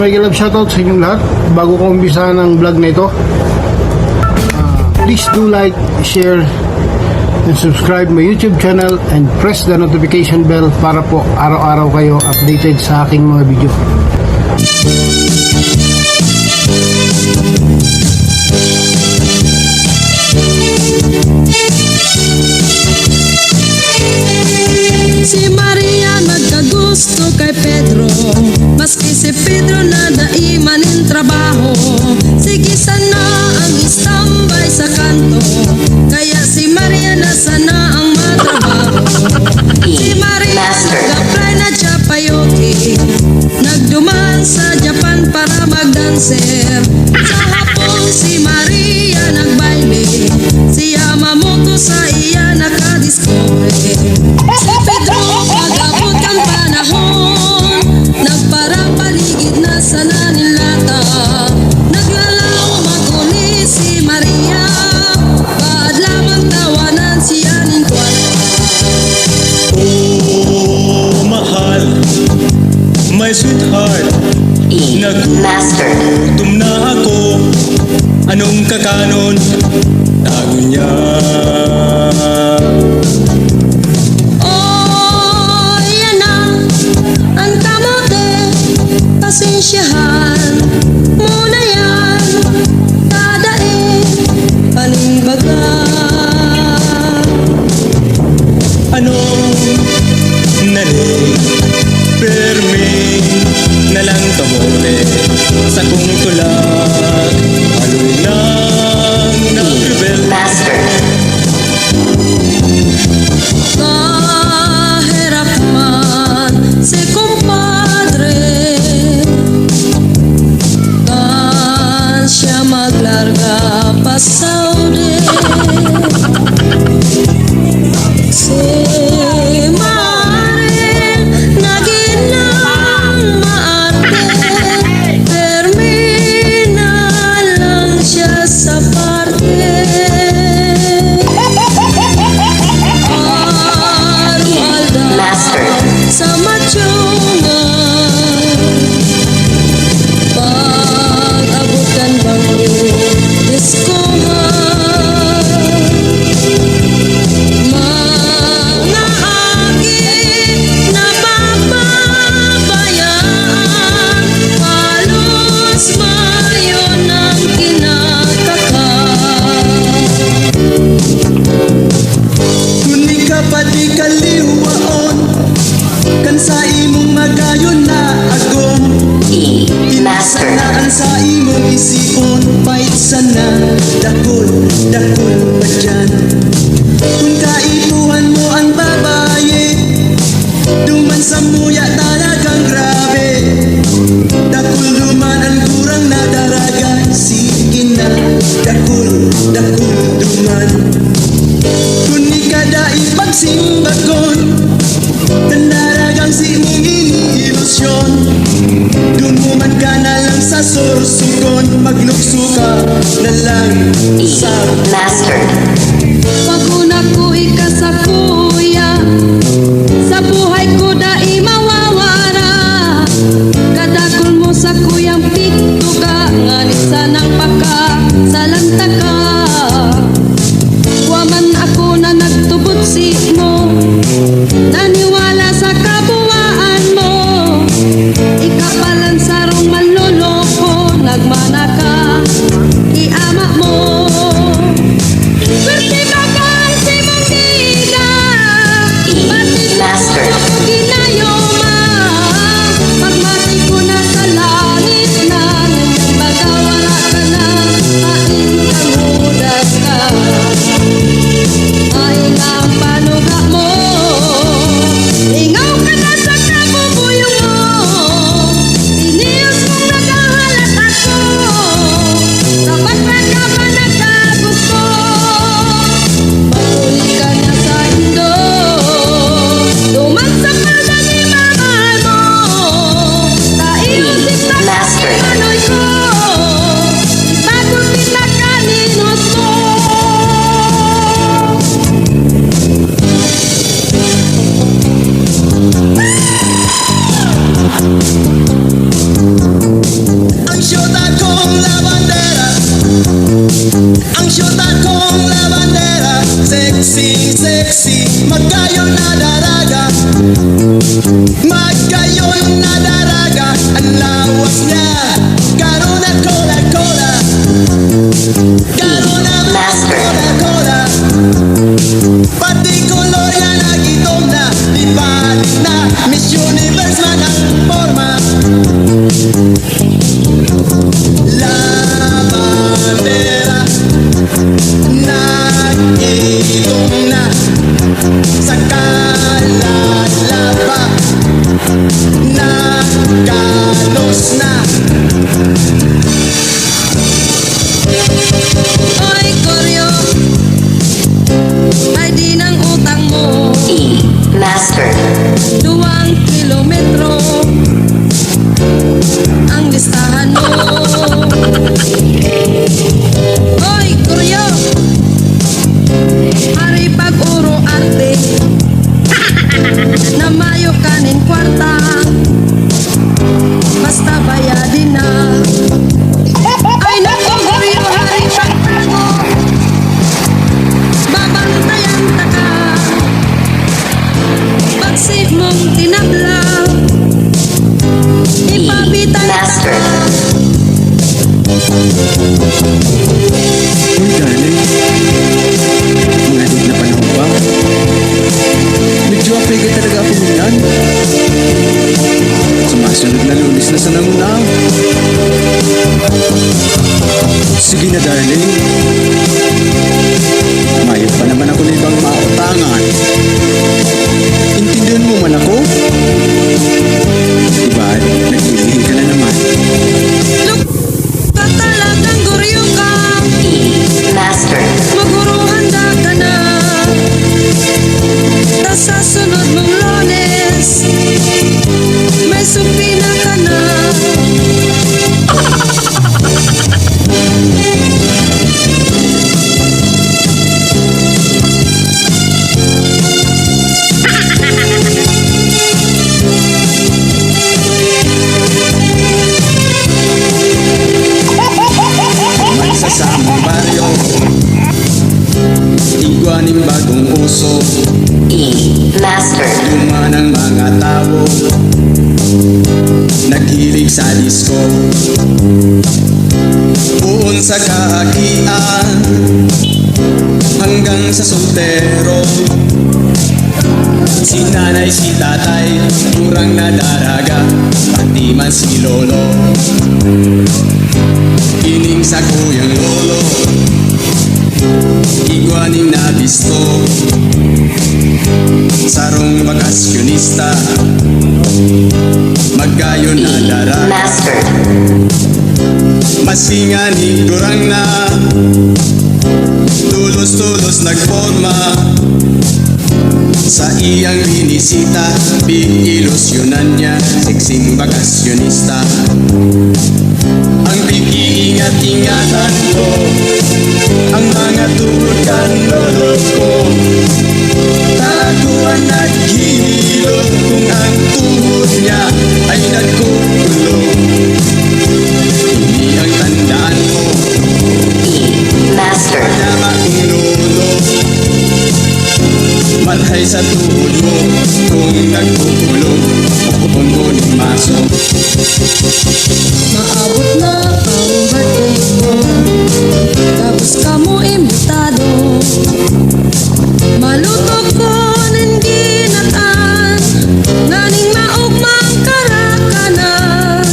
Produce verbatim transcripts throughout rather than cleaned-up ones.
Mega love shoutout sa inyong lahat. Bago ko umpisahan ang vlog na ito, ah, please do like, share, and subscribe my YouTube channel and press the notification bell para po araw-araw kayo updated sa aking mga video. Si Maria nagkagusto kay Pedro, maski si Pedro na dai man nin trabaho. Sige sana ang istambay sa kanto, kaya si Maria na sana ang matrabaho. Si Maria Master. Nag-apply na siya payoki, nagduman sa Japan para magdanser. Sa hapon si Maria nagbayle, si Yamamoto sa iya nakadiskubre. Si Pedro pag-abot kan panahon, nagparapaligid na sana nin lata. Naglalaom maguli si Maria, paadlaw man tawanan siya nin kwarta. Oh, mahal, my sweetheart, E master. Nagugutom na ako. Anong kakanon? Tago niya. Oh, yan na ang kamote. Pasensyahan mo na yan. Tadae, panimbaga. Ano na ni Fermin na lang kamote sa kong tulak? Aloy lang na rebelde. Master. Kaherak man si kumpadre, kan siya maglarga pa Saudi. Si Mare nagin nang maarte, Fermin na lang siya sa parte. Arualda Master. Sa matyongan, pag-abot kan bangko, diskohan. Mga aki na papabayaan, halos mayo nang kinakakan. Kun ika pati kaliwaon, kan sa imong magayon na agom. E master. Sana ang sa imong isipon, pait sana, dakul, dakul pa dyan. Kun kaipuhan mo ang babae, duman samuya talagang grabe. Dakul duman ang kurang na daraga. Sige na, dakul, dakul duman. Kun ika dai pagsimbagon, kan daragang si mong ini-ilusyon. Dumuman ka na lang sa Sorsogon, maglukso ka na lang sa master. Pag-una ko ika sa kuya, sa buhay ko dai mawawara. Kadakul mo sa kuyang pigtuga, ngani sanang pakasalan taka. Wa man ako na nagtubod simo, naniwala sa kabuwaan mo. Ika pa lang sarong manloloko, nagmana ka ki ama mo. Pwerte ba kan si Mandiga? Pati sa Master. Ako ginayoma, pagmati ko na sa langit na, nagbaga wala ka na, pain ka mudas ka. Ay, ang paano Magayon na daraga, magayon na daraga, ang lawas niya, garo na kola-kola, garo na Master. Kola-kola. Pati kolor niya nagitom na, di balik na, Miss Universe man ang porma. Labandera, nag-iinom na sa kalalaba, nagkalos na. Oy, Koryo, ay di nang utang mo. E, Master. Duwang kilometro ang listahan mo. Hoy, Koryo! Hari pag-uro arte na mayo kanin kwarta. Basta bayadin na. Ay, naku, Koryo, hari pagtago. Babantayan ta ka. Pag-save mong tinabla, ipabitay ta. Master. Uy, darling. Mga tig na panahon pa. Medyo apega talaga ako ngunyan. Sa masunod na Lunes na sana ngunyan. Sige na, darling. Mayo pa naman ako na ibang mautangan. Intindihan mo man ako? Diba, naglilihi ka na naman. Look, ka talagang guryo ka. Master. Maguro, handa ka na. Ta sa sunod mong Lunes, may supina ka na. May sa samong baryo, igwa nin bagong uso. E, Master. Duman ang mga tawo, naghilig sa disco. Poon sa kahakian, hanggang sa soltero. Si nanay, si tatay, kurang na daraga, pati man si lolo. Ining sakuyang lolo, igwa nin nabisto, sarong bakasyonista, magayon na daraga. Master. Masinga ni Gurang na, tulos-tulos nagporma. Sa iyang binisita, pig-ilusyonan niya, sexing bakasyonista. Ang pig-iingat-ingatan ko, ang mga tuhod kan lolo ko. Taguan naghihilot kung ang tuhod niya ay nagkukulog. Ini ang tandaan ko. E, Master. Tama kong lolo. Mathay sa tuhod mo kung nagkukulog. Pupon ko ng maso. Maabot na ang birthday mo, tapos kamo imbitado. Maluto ko nin ginatan, nganing maogmang karakanan.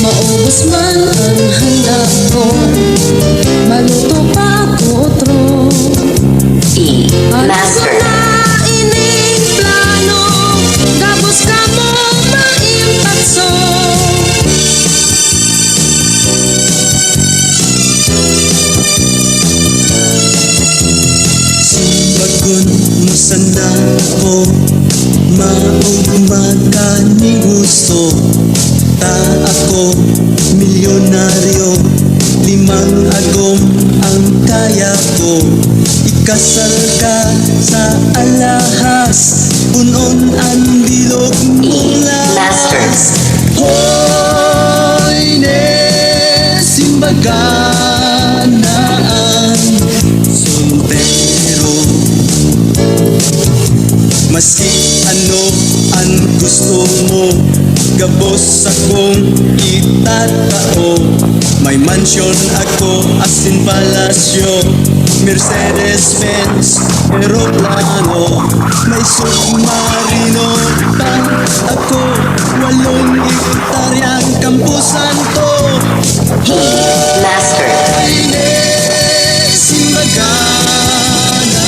Maubos man ang handa ko, maluto pa ako otro. E, Master. Ano na ining plano? Gabos kamo maimpatso. Simbagon mo sana ako, maugma ka nin gusto. Ta ako milyonaryo, limang agom ang kaya ko. Ikasal ka sa alahas, punon an bilog mo. Masters. Hoy, ne, simbagan na an soltero. Maski ano an gusto mo, gabos sakong itatao. May mansyon ako asin palasyo, Mercedes-Benz, eroplano, may submarino pa ako, walong hektaryang kampusan ko. Master. Ay, ne, simbaga na.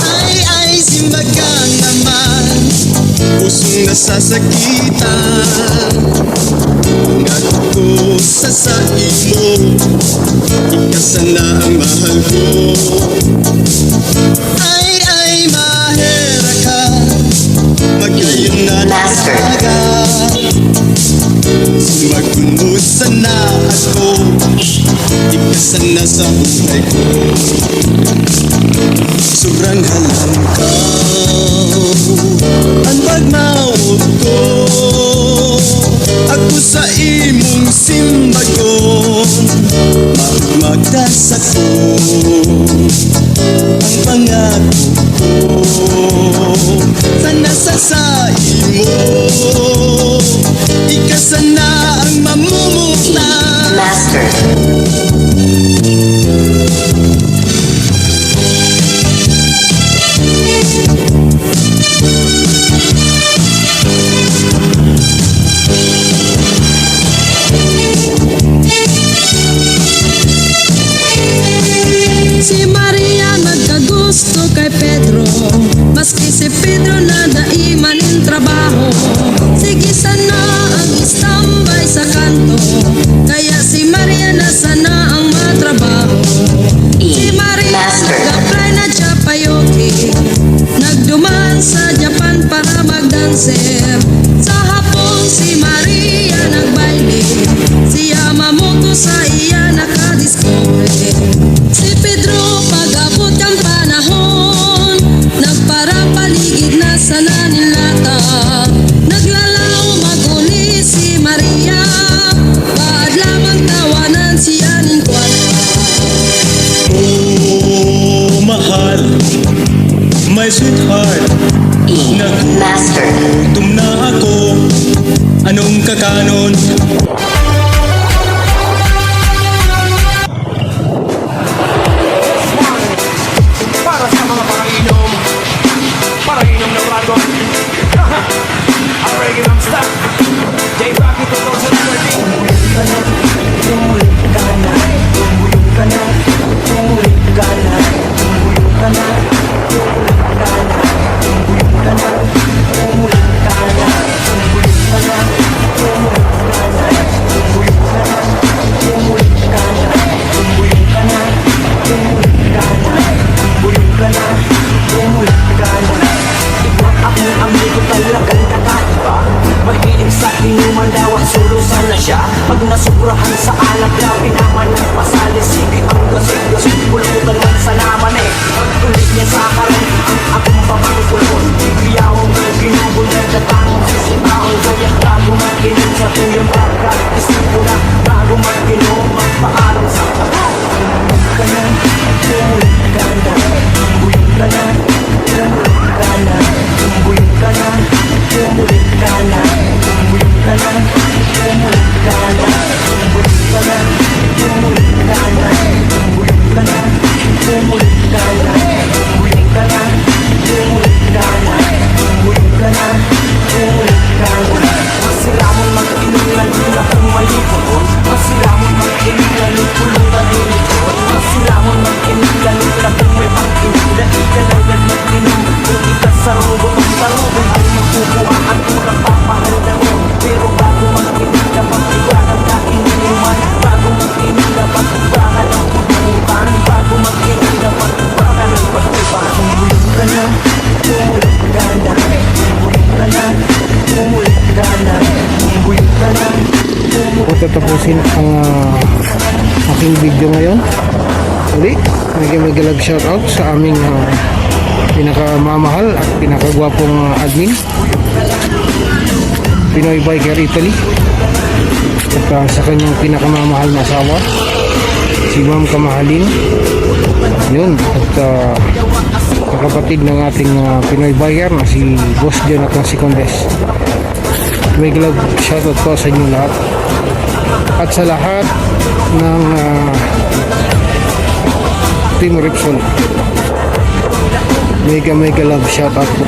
Ay, ay, simbaga naman, pusong nasasakitan. Ngako ko sa saimo, ika sana ang mahal ko. Ay, ay, maherak ka, magayon na Master. Talaga. Simagon mo sana ako, ika sana sa buhay ko. Surang halangkaw an pagmawot ko. Ako sa imong simbagon, magmagda sako ang pangako ko. Sana sa saimo, ika sana ang mamumukta. Master. Si Maria nagkagusto kay Pedro, maski si Pedro na dai man nin trabaho. Sige sana ang istambay sa kanto, kaya si Maria na sana ang matrabaho. Si Maria Master. Nag-apply na siya pa yoki, nagduman sa Japan para magdanser. Sa hapon si Maria nagbayle, siya mamugos sa iya nakadiskubre. Si Pedro pag-abot kan panahon, nagparapaligid na sana nin lata. Naglalaom maguli si Maria, baad lamang tawanan siya nin kwarta. Oh, mahal, my sweetheart, Master. Nagugutom na ako. Anong kakanon? Para sa mga pangainom, pangainom ng bago. Ang Reggae Rap Style, J Rocky two thousand thirteen. Ako ang amigo talagang kakaiba. Mahilig sa inuman daw, solo sana siya. Pag nasobrahan sa alak, grabe naman ang pasali. Sige ang gasig-gasig, pulutan man sa naman eh. Pagtuloy niya sa karan, ang akong papangkulon. Bibiyahon ng ginugol na datang sisipahon. Kaya bago mag-inom sa tuyang baka, isip ko na bago mag-inom, magpaalam sa ako. Masiramon mag-inom na luna kung malipon. Masiramon mag-inom na lupulutan, lupulutan. Masiramon mag-inom na luna kung may pag-inom. Dali ka lang nag-inom, kung ikasarugo, pagsarugo, ay makukuha ang unang papahalda mo. Pero bago mag-inom, dapat iwanan na inuman. Bago mag-inom, dapat iwanan ang pagbubutan. Bago mag-inom, dapat iwanan ang pagbubutan. Kung bulong ka na, kung bulong ka na, kung bulong ka na, kung bulong ka na, kung bulong ka na. Ko tatapusin ang, ah, aking video ngayon. Uli, mega, mega love shoutout sa aming, ah, pinakamamahal at pinakagwapong, ah, admin, Pinoy Biker Italy. At ah, sa kanyang pinakamamahal na asawa, si Ma'am Kamahalin. Yun, at ah, sa kapatid ng ating ah, Pinoy buyer na si Boss Jonathan Secondes. Mega love shoutout po sa inyo lahat. At sa lahat ng ah, Team Repsol. Mega, mega love shoutout po.